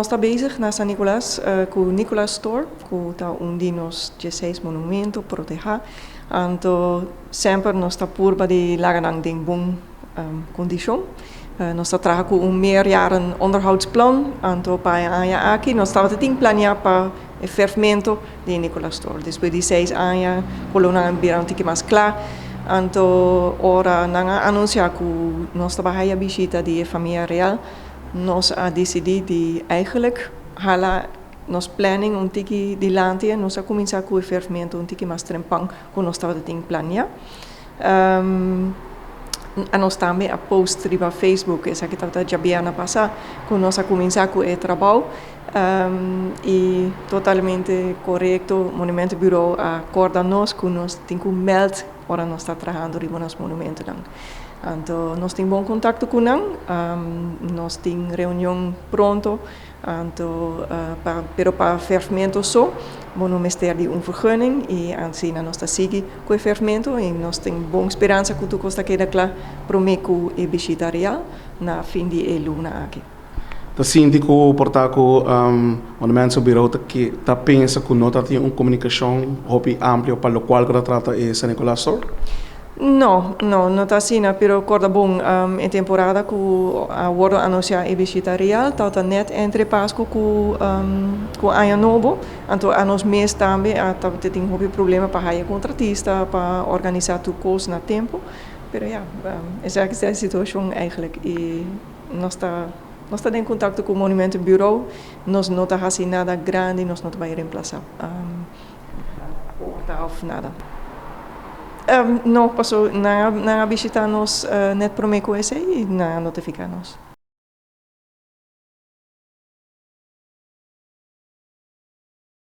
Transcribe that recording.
Nos ta bezig na San Nicolas cu Nicolaas Store, cu ta un di nos 16 monumento proteha. Anto semper nos ta purba di laga nan den bon condicion. Nos ta traha cu un meerjaren onderhoudsplan, anto pa e aña aki nos tabata tin planea pa e verfmento di Nicolaas Store. Despues di 6 aña, colornan a bira un tiki mas cla. Anto ora nan a anuncia cu nos ta haya bishita di e famia real, nos a dicidi di eigenlijk hala nos planning un tiki dilanti, nos a cuminsa cu e verfmento un tiki mas trempan cu nos tabata tin planea. Nos tambe a post riba Facebook, esaki tabata diabierna pasa, cu nos a cuminsa cu e trabou y totalmente corecto, Monumentenbureau a acorda nos cu nos tin cu meld ora nos ta trahando riba nos monumentonan. Anto nos tin bon contacto cu nan, nos tin reunion pronto, anto pero pa verfmento so, bo no mester di un vergunning y asina nos ta sigui cu e verfmento y nos tin bon speransa cu tur cos ta keda cla prome cu e bishita real na fin di e luna aki. Ta sinti cu por ta cu Monumentenbureau ta pensa cu no ta tin un comunicacion hopi amplio pa locual cu ta trata e San Nicolas Store? No, no ta asina, pero corda bon, e temporada cu a wordo anuncia e bishita real, ta net entre Pasco cu Aña Nobo, anto anos mes tambe a tin hopi problema pa haya contratista, pa organisa tur cos na tempo, pero ja, esaki ta e situacion eigenlijk y nos ta den contacto cu Monumentenbureau. Nos no ta haci nada grandi, nos no ta bay reemplasa porta of nada. No, paso nan a bishita nos net prome cu esey y nan a notifica nos.